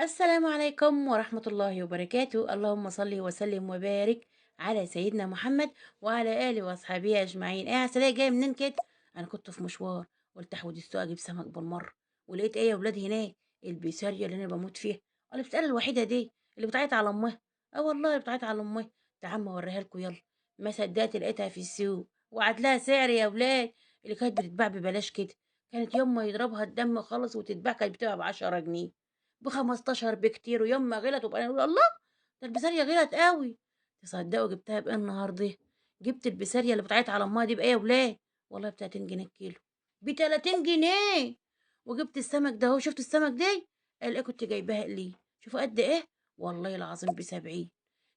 السلام عليكم ورحمة الله وبركاته. اللهم صل وسلم وبارك على سيدنا محمد وعلى آله وأصحابه أجمعين. إيه يا عسلية، جاية منين كده؟ أنا كنت في مشوار، قلت أحود السوق أجيب سمك بالمرة، ولقيت إيه يا ولاد هناك؟ البسارية اللي أنا بموت فيها، البسارية الوحيدة دي اللي بتعيط على أمها. آه والله بتعيط على أمها. تعال ما أوريها لكم، يلا. ما صدقت لقيتها في السوق، وعاد لها سعر يا ولاد، اللي كانت بتتباع ببلاش كده، كانت يوم ما يضربها الدم خالص وتتباع كانت بتبقى ب10 جنيه، ب15 بكتير، ويوم ما غلت وبقى نقول الله ده البسارية غلت قوي. تصدقوا جبتها بإيه النهارده؟ جبت البسارية اللي بتعيط على أمها دي بإيه يا ولاد؟ والله ب30 جنيه الكيلو، ب30 جنيه. وجبت السمك ده أهو، شفتوا السمك دي؟ قال إيه كنت جايباها ليه؟ شوفوا قد إيه؟ والله العظيم ب70،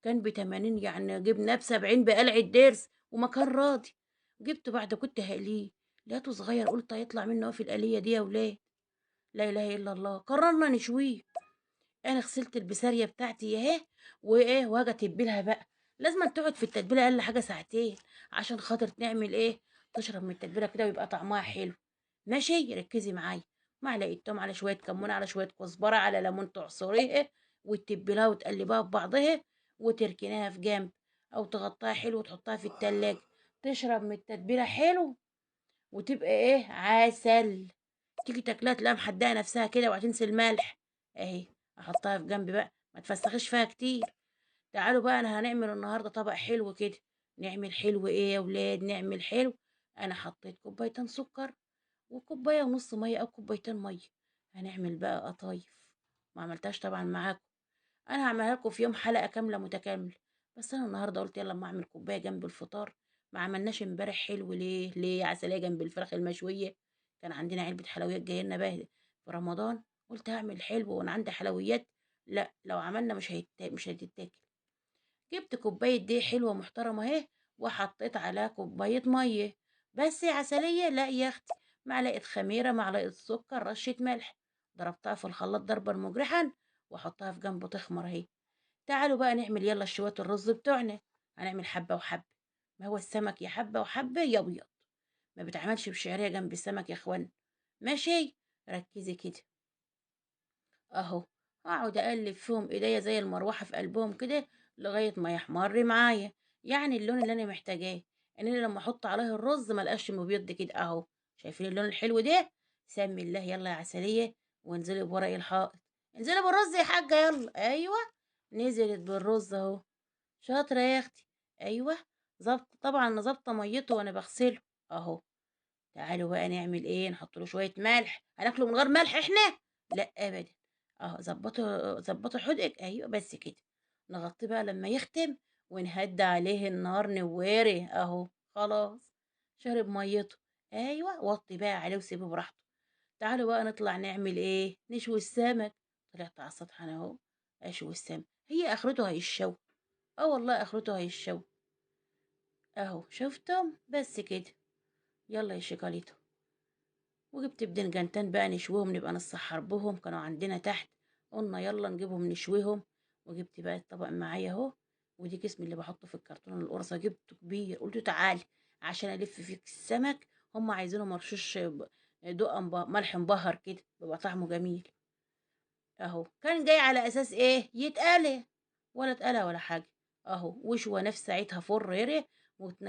كان ب80، يعني جبناه ب70 بقلع الدرس وما كان راضي. جبته بعد كنت هقليه، لقيته صغير، قلت هيطلع منه في القلية دي يا ولاد. لا إله إلا الله. قررنا نشويه. أنا غسلت البسارية بتاعتي أهي، وإيه، وهاجي أتبلها بقى. لازم تقعد في التتبيلة أقل حاجة ساعتين عشان خاطر تعمل إيه؟ تشرب من التتبيلة كده ويبقى طعمها حلو. ماشي؟ ركزي معايا. معلقة توم على شوية كمون على شوية كزبرة على ليمون تعصريه وتتبلها وتقلبها ببعضها وتركناها في جنب، أو تغطيها حلو وتحطها في التلاجة تشرب من التتبيلة حلو وتبقى إيه؟ عسل. تيجي تاكلها تلاقيها محدقه نفسها كده وهتنسي الملح. اهي احطها في جنب بقى، ما تفسخيش فيها كتير. تعالوا بقى، انا هنعمل النهارده طبق حلو كده. نعمل حلو ايه يا ولاد؟ نعمل حلو. انا حطيت كوبايتين سكر وكوبايه ونص مية او كوبايتين مية. هنعمل بقى قطايف، ما عملتهاش طبعا معاكم، انا هعملها لكم في يوم حلقة كاملة متكاملة، بس انا النهارده قلت يلا اما اعمل كوباية جنب الفطار. ما عملناش امبارح حلو ليه؟ ليه عسلية جنب الفراخ المشويه؟ كان عندنا علبة حلويات جاية لنا بقى في رمضان، قلت هعمل حلو وانا عندي حلويات، لا لو عملنا مش هتتاكل. جبت كوباية دي حلوة محترمه اهي، وحطيت عليها كوباية مية بس يا عسلية. لا يا اختي، معلقه خميره، معلقه سكر، رشه ملح، ضربتها في الخلاط ضربا مجرحا واحطها في جنب تخمر اهي. تعالوا بقى نعمل يلا شوية الرز بتوعنا. هنعمل حبه وحبه، ما هو السمك يا حبه وحبه يا ابيض، ما بتعملش بشعريه جنب السمك يا اخوان. ماشي؟ ركزي كده اهو. هقعد اقلب فيهم ايديا زي المروحة في قلبهم كده لغاية ما يحمر معايا، يعني اللون اللي انا محتاجاه، ان انا لما احط عليه الرز ما لقاش مبيض كده اهو. شايفين اللون الحلو ده؟ سمي الله يلا يا عسلية، وانزلي بورق الحائط، انزلي بالرز يا حاجة يلا. ايوه نزلت بالرز اهو، شاطرة يا اختي. ايوه ظبط، طبعا ظابطة ميته وانا بغسله اهو. تعالوا بقى نعمل ايه؟ نحط له شوية ملح. هناكله من غير ملح احنا؟ لا ابدا. اهو ظبطوا ظبطوا حدقك. ايوه بس كده. نغطيه بقى لما يختم ونهدي عليه النار نواري اهو. خلاص شرب ميته. ايوه وطي بقى عليه وسيبه براحته. تعالوا بقى نطلع نعمل ايه؟ نشوي السمك. طلعت على السطح انا اهو اشوي السمك. هي اخرته هيشوي، اه والله اخرته هيشوي اهو. شفتم؟ بس كده. يلا يا شيكاليتو. وجبت بدنجانتين بقى نشويهم، نبقى نسحر بهم، كانوا عندنا تحت، قلنا يلا نجيبهم نشويهم. وجبت بقى الطبق معايا اهو، ودي جسمي اللي بحطه في الكرتون القرصه، جبته كبير، قلت تعالي عشان الف فيك السمك، هم عايزينه مرشوش دقه ملح مبهر كده، بيبقى طعمه جميل اهو. كان جاي على اساس ايه؟ يتقلي، ولا اتقلى ولا حاجة اهو. وشوى نفس ساعتها فر يري.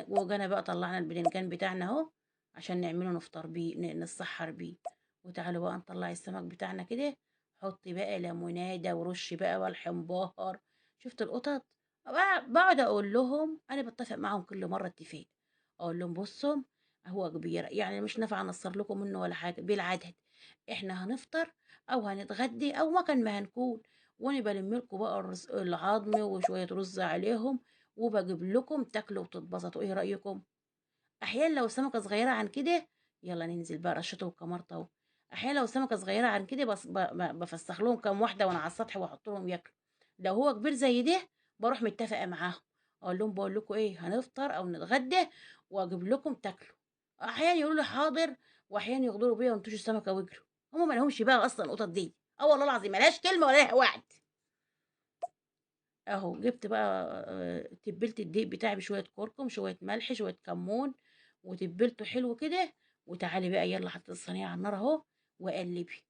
وجانا بقى طلعنا البدنجان بتاعنا اهو عشان نعمله نفطر بيه، نتسحر بيه. وتعالوا بقى نطلع السمك بتاعنا كده. حطي بقى ليموناده ورشي بقى ملح مبهر. شفت القطط؟ بقعد اقول لهم، انا بتفق معاهم كل مرة اتفاق، اقول لهم بصوا هو كبير يعني مش نافع انصر لكم منه ولا حاجة، بالعدد احنا هنفطر او هنتغدي او ما كان ما هنكون، وانا بلم لكم بقى العظم وشوية رز عليهم وبجيب لكم تاكلوا وتتبسطوا. ايه رايكم؟ احيانا لو السمكة صغيرة عن كده، يلا ننزل بقى رشته وكمرته اهو. احيانا لو السمكة صغيرة عن كده بس بفسخ لهم كام واحدة وانا على السطح واحط لهم ياكلوا. لو هو كبير زي ده بروح متفقه معاهم، اقول لهم بقول لكم ايه، هنفطر او نتغدى واجيب لكم تاكلوا. احيانا يقولوا لي حاضر، واحيانا يغدروا بيا وينتشوا السمكة ويجروا. هم ما لهمش بقى اصلا القطط دي، اه والله العظيم ملهاش كلمة ولا لها وعد اهو. جبت بقى تبلت الدقيق بتاعي بشوية كركم، شوية ملح، شوية كمون، وتبلته حلو كده. وتعالي بقى يلا، حطيت الصينية على النار اهو وقلبي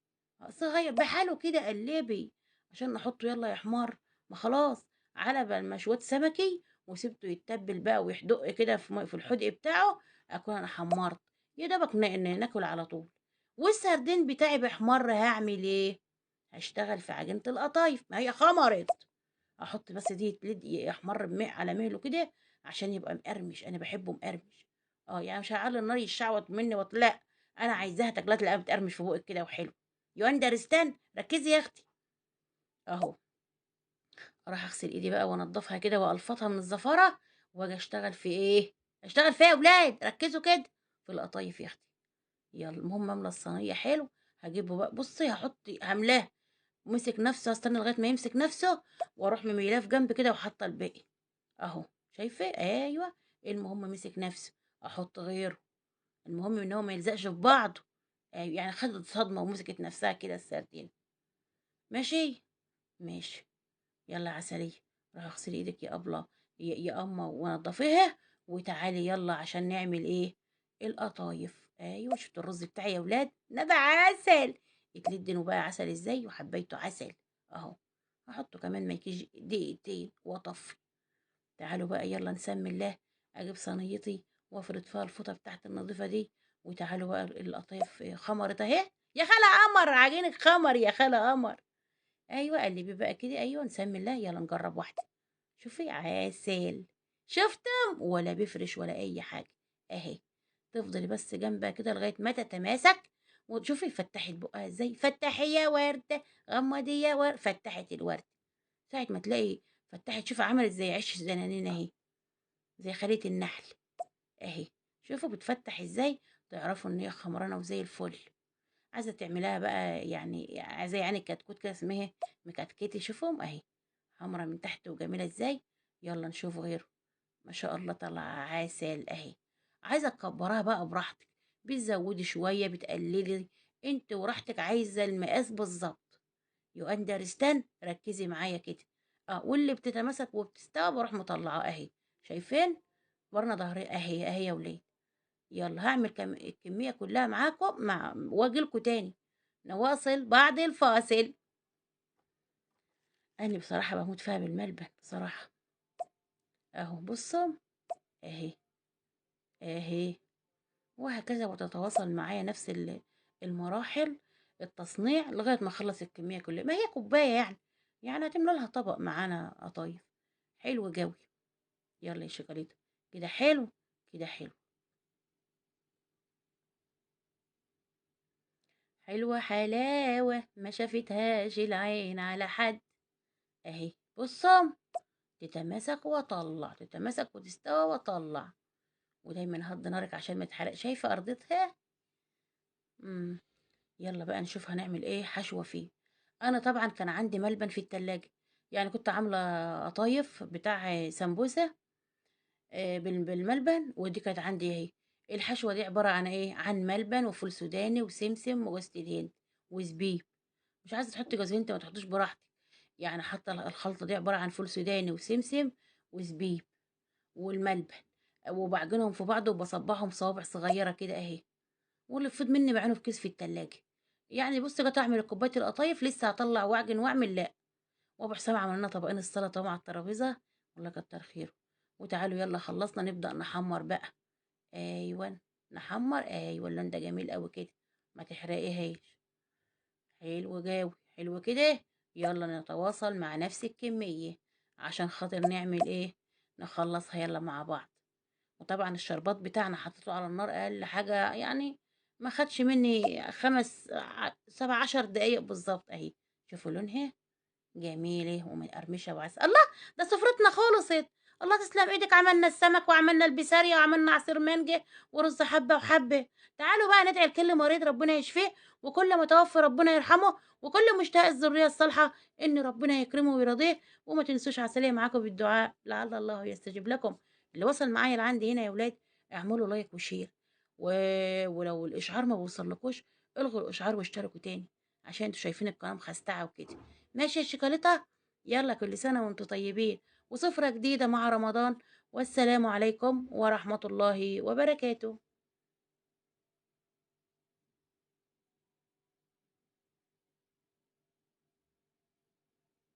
صغير بحاله كده، قلبي. عشان نحطه يلا يا حمار. ما خلاص على بال ما شويت سمكي وسبته يتبل بقى ويحدق كده في الحدق بتاعه، اكون انا حمرت يا دوبك ناكل على طول. والسردين بتاعي بيحمر، هعمل ايه؟ هشتغل في عجينه القطايف، ما هي خمرت، احط بس دي يحمر على مهله كده عشان يبقى مقرمش، انا بحبه مقرمش. يعني مش هعلي النار يشعوط مني لا، انا عايزاها تاكلها تلاقيها بتقرمش في بقك كده وحلو. you understand؟ ركزي يا اختي. اهو اروح اغسل ايدي بقى وانضفها كده والفطها من الزفاره، واجي اشتغل في ايه؟ اشتغل فيها يا ولاد، ركزوا كده في القطايف يا اختي. يلا المهم املى الصينية حلو، هجيبه بقى بصي هحط هملاه، مسك نفسه، استنى لغاية ما يمسك نفسه واروح مميلاه في جنب كده وحاطه الباقي اهو، شايفه؟ ايوه. المهم مسك نفسه، احط غيره، المهم ان هو ما يلزقش في بعضه. أيوة، يعني خدت صدمة ومسكت نفسها كده السردين. ماشي ماشي، يلا عسلية روح اغسلي ايدك يا ابله يا اما ونضفيها، وتعالي يلا عشان نعمل ايه؟ القطايف. ايوه شفتوا الرز بتاعي يا ولاد؟ نبع عسل، اتلدنوا بقى عسل ازاي، وحبيته عسل اهو. هحطه كمان ما يجيش دقيقتين واطفي. تعالوا بقى يلا نسمي الله، اجيب صينيتي وافرد فيها الفوطه بتاعت النظيفة دي، وتعالوا بقى القطايف خمرت اهي يا خاله قمر، عجينه خمر يا خاله قمر. ايوه قلبي بقى كده، ايوه نسمي الله، يلا نجرب واحدة. شوفي عسل، شفتم؟ ولا بيفرش ولا اي حاجة اهي. تفضلي بس جنبها كده لغاية ما تتماسك، وتشوفي فتحت بقها ازاي، فتحي يا ورده، غمضي يا ورده، فتحت الورده. ساعة ما تلاقي فتحت، شوفي عملت زي عش الزنانين اهي، زي خليه النحل اهي. شوفوا بتفتح ازاي، تعرفوا ان هي خمرانه وزي الفل. عايزه تعمليها بقى يعني عايزه يعني كتكوت كده اسمها مكتكتي، شوفهم اهي حمرا من تحت وجميلة ازاي. يلا نشوف غيره، ما شاء الله طلع عسل اهي. عايزه تكبرها بقى براحتك، بتزودي شوية بتقللي، انت وراحتك، عايزه المقاس بالظبط. you understand؟ ركزي معايا كده. واللي بتتماسك وبتستوى بروح مطلعاه اهي، شايفين ورنا ظهري اهي اهي يا ولاد. يلا هعمل الكمية كلها معاكم مع واجيلكوا تاني، نواصل بعد الفاصل. انا بصراحة بموت فيها بالملبن بصراحة اهو، بصوا اهي اهي، وهكذا. وتتواصل معايا نفس المراحل التصنيع لغاية ما اخلص الكمية كلها. ما هي كوباية يعني هتملى لها طبق معانا قطايف حلو جوي. يلا يا شوكولاتة كده حلو كده، حلو حلوة حلاوة ما شافتهاش العين على حد اهي. بصوا تتماسك وطلع، تتماسك وتستوى وطلع، ودايما هدي نارك عشان ما تحرق. شايفه ارضتها؟ يلا بقى نشوف هنعمل ايه حشوه فيه. انا طبعا كان عندي ملبن في التلاجة، يعني كنت عامله قطايف بتاع سمبوسة بالملبن، ودي كانت عندي اهي. الحشوه دي عبارة عن ايه؟ عن ملبن وفول سوداني وسمسم وجوز الهند وزبيب. مش عايزه تحطي جوز هند ما تحطوش براحتك، يعني حاطه الخلطة دي عبارة عن فول سوداني وسمسم وزبيب والملبن، وبعجنهم في بعض وبصبعهم صوابع صغيرة كده اهي، واللي فض مني بعينه في كيس في التلاجة. يعني بصي جيت اعمل كوباية القطايف لسه هطلع واعجن واعمل، لا. وابو حسام عمل لنا طبقين السلطة مع الترابيزة، والله كتر خيره. وتعالوا يلا خلصنا نبدا نحمر بقى. ايوه نحمر، ايوه اللون ده جميل قوي كده، ما تحرقيهاش. حلو جاوي حلو كده. يلا نتواصل مع نفس الكمية عشان خاطر نعمل ايه؟ نخلصها يلا مع بعض. وطبعا الشربات بتاعنا حطيته على النار اقل حاجة، يعني ما خدش مني 5 7 10 دقايق بالظبط اهي. شوفوا لونها جميلة ومقرمشه وعسل. الله ده سفرتنا خلصت. الله تسلم ايدك، عملنا السمك وعملنا البسارية وعملنا عصير مانجا ورز حبه وحبه. تعالوا بقى ندعي لكل مريض ربنا يشفيه، وكل متوفي ربنا يرحمه، وكل مشتاق الذرية الصالحة ان ربنا يكرمه ويرضيه. وما تنسوش عسلية معاكم بالدعاء لعل الله يستجيب لكم. اللي وصل معايا لعندي هنا يا ولاد اعملوا like و share، ولو الاشعار ما بوصلكوش الغوا الاشعار واشتركوا تاني عشان انتوا شايفين القناة مخستعه وكده. ماشي يا شوكولاتة، يلا كل سنة وانتوا طيبين، وسفره جديدة مع رمضان. والسلام عليكم ورحمة الله وبركاته.